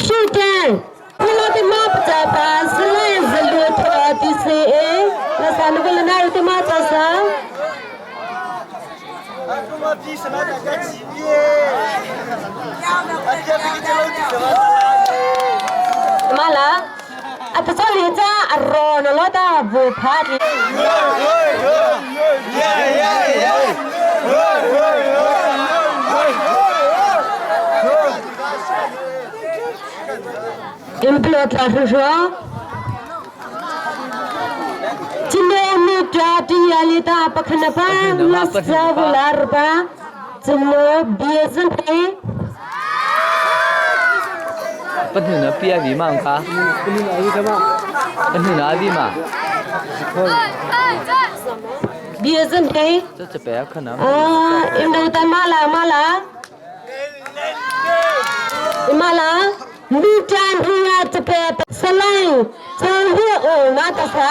shi ten Pula te ma pa pa sle zalu tha ti se e la san ko la na te ma cha sa Ma la a ta cha le cha a ro na lo ta bu pha ti Implot la hru hru Chino mi tra ti ali ta pakhna pa la sa bular pa chino biazan he 不能那别比嘛卡，不能那比嘛。 biazan he 这这边可能。 Ah, imdo ta mala mala. Mala, mi tan ringa tepe salai. Chang hi o ma ta sa.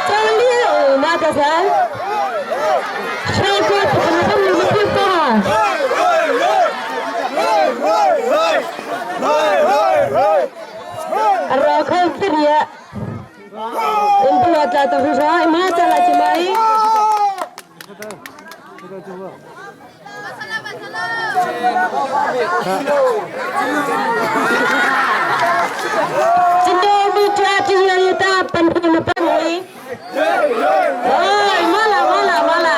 Chang li o ma ta sa. Shai ko ta na mi mi pa. Ro khol tiria. Imdo ta ta ru sa ma cha la chimai. Chindo mi tra ti ya ta pan pan pan ni. Oi, mala mala mala.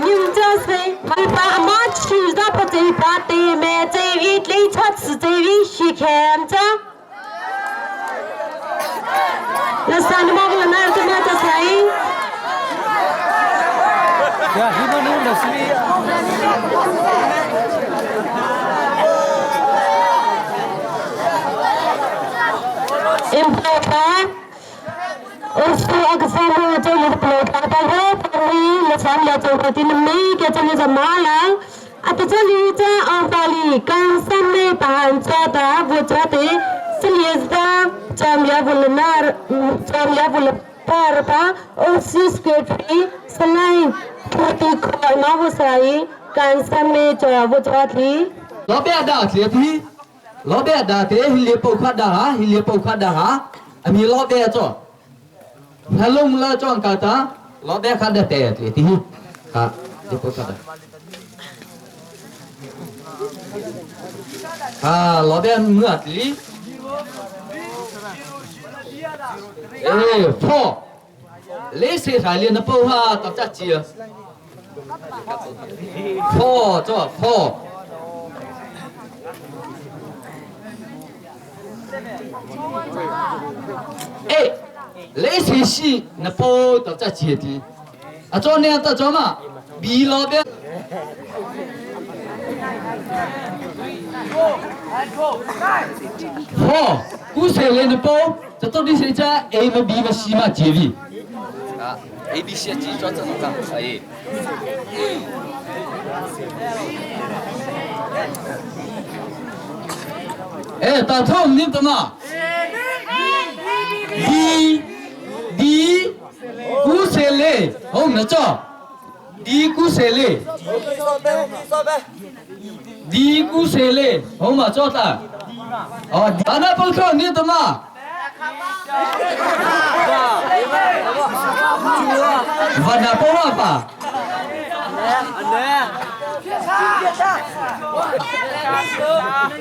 Nim cho se ma pa ma chi da pa ji pa ti me ji wi li cha chi ji wi shi kem cha. La san ma la na ta ma ta sai. Ya, hi ma nu na si. Implota Usu agsamu jo le plota ta ho pari le sam le jo ko tin me ke jo le ma la at jo li cha a pa li kan sam me pan cha ta bo cha te slies da cham ya bul nar cham ya bul par pa o sis ke thi salai photi kho ma bo sai kan sam me cho bo cha thi 老板打铁皮，老板打铁，一列包卡打哈，一列包卡打哈，阿米老板做，他弄了装卡打，老板卡的铁铁皮，哈，列包卡打。啊，老板没的。哎，破，你谁还练的包哈？到这几？破做破。哎，你谁是那包到这几的？啊，做呢到做嘛？比老板。 破，古谁练的包？这到底谁家 A 嘛 B 嘛 C 嘛 J V？啊，A B C 几做怎么讲？哎。 哎，打头你怎么？D D 古谁嘞？好，那做 D 古谁嘞？D 古谁嘞？好嘛，做的。哦，那不靠你怎么？我那不办法。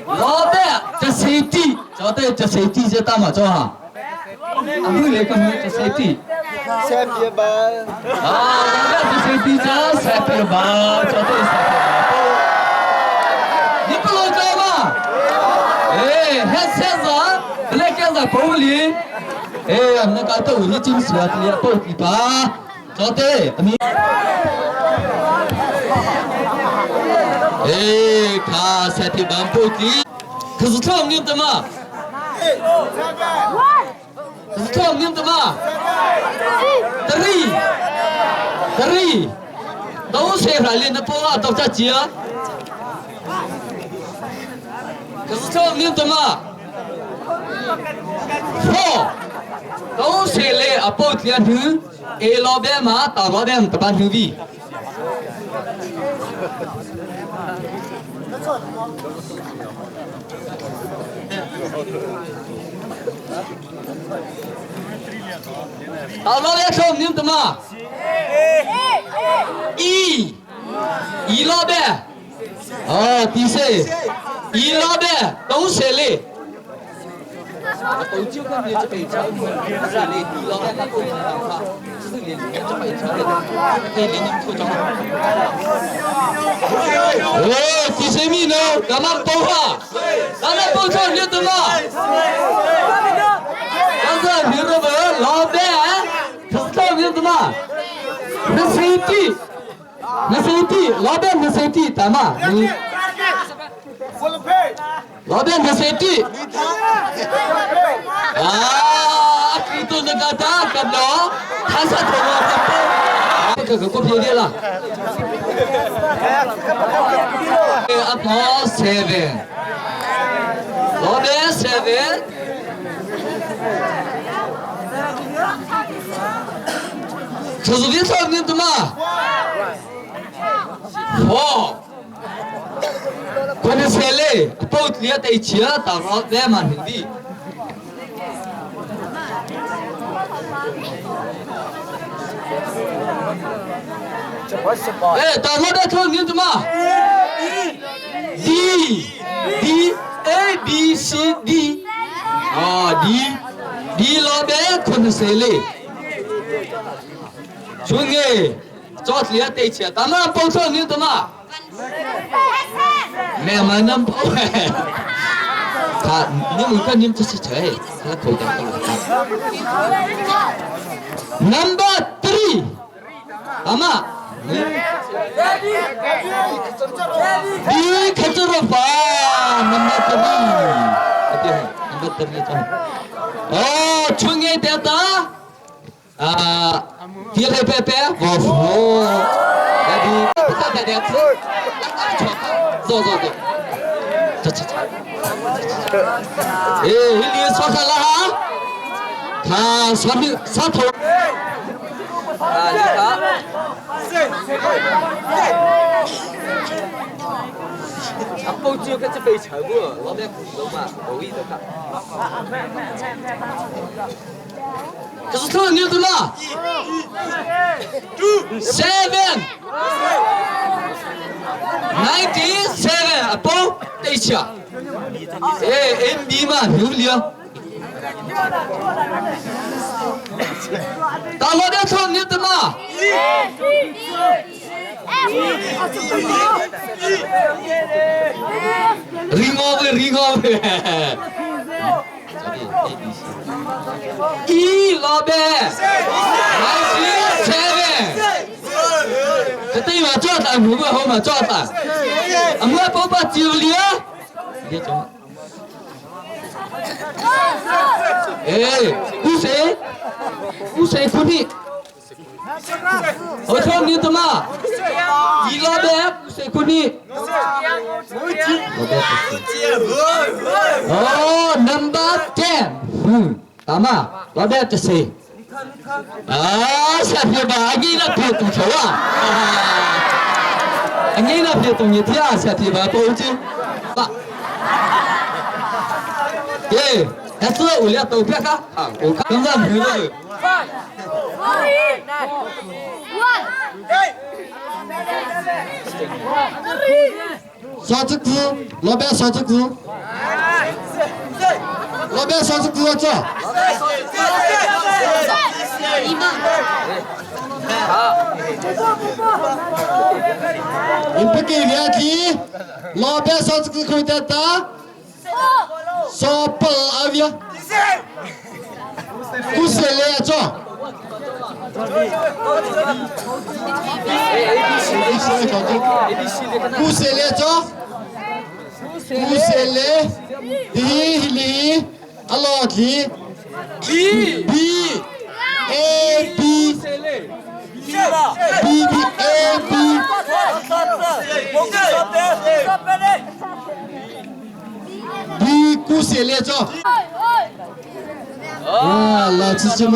老的这谁地，找的这谁地这大嘛做哈？啊，会来个么这谁地？三别吧。啊，老的这谁地这三别吧，找的三别吧。你不老找吗？哎，还三子，来干啥公里？哎，那个都你进去啊，你不给吧？找的，你。哎，卡三天半不给，可是他们的嘛？可是他们的嘛？得得，都谁来的？那不啊，都在接。可是他们的嘛？好，都谁来啊？不给你，哎，老板嘛，大老板不办牛逼。大老板说你的嘛？一，一老板，哦，第四，一老板都谁嘞？我就看你这北朝，是嘞，老板他不知道哈，是连这北朝的，对，连你们错哦，第三名呢？干嘛包哈？咱们包错你的嘛？但是你那个老板，他是啥名字嘛？那谁的？那谁的？老板那谁的？干嘛？你？老板那谁的？啊，你都那个大个喏，他是头啊，他不，这个过偏的了。阿婆 seven，老板 seven。这是为啥名字嘛？哦，关键是嘞，包里带钱，打老板嘛兄弟。哎，打老板头名字嘛？D D A B C D，啊 D D 老板可能谁嘞？兄弟，早起来带钱，咱们包错名字嘛？没嘛能包哎？他你们看你们这是谁？他口袋 Number 3，阿妈。D खचरो पा number 3 number 3 तो哦，春叶得到啊，第二白白我服，来比不看看点子，走走走，这这这，哎，你说看了哈，他说的啥头？啊，你看。啊，包住佢只被抢喎，攞咩盘到嘛？冇意就得。这是多少嘛？Seven, 97，阿宝对起啊！哎，M B 嘛，有理啊！大老点错你的嘛？ring off ring off。一老板，97，这对嘛？做啥？我们好嘛？做啥？我们爸爸酒里啊？别走。哎，五谁？五谁哭的？我说你怎么？你老板五谁哭的？哦，Number 10，嗯，大妈，老板这谁？啊，下天吧，你那别动手啊！你那别动你天啊，下天吧，包住，爸。耶，那这我俩都别看，啊，我看刚才没了。 5, 4, 3, 2, 1. 刷子裤，老板刷子裤，老板刷子裤要走。你不给面子，老板刷子裤可以打，刷不阿伟，不是来着。Kusele cho Kusele D li alo li B A B B B A B B kusele cho 哇，老子什么？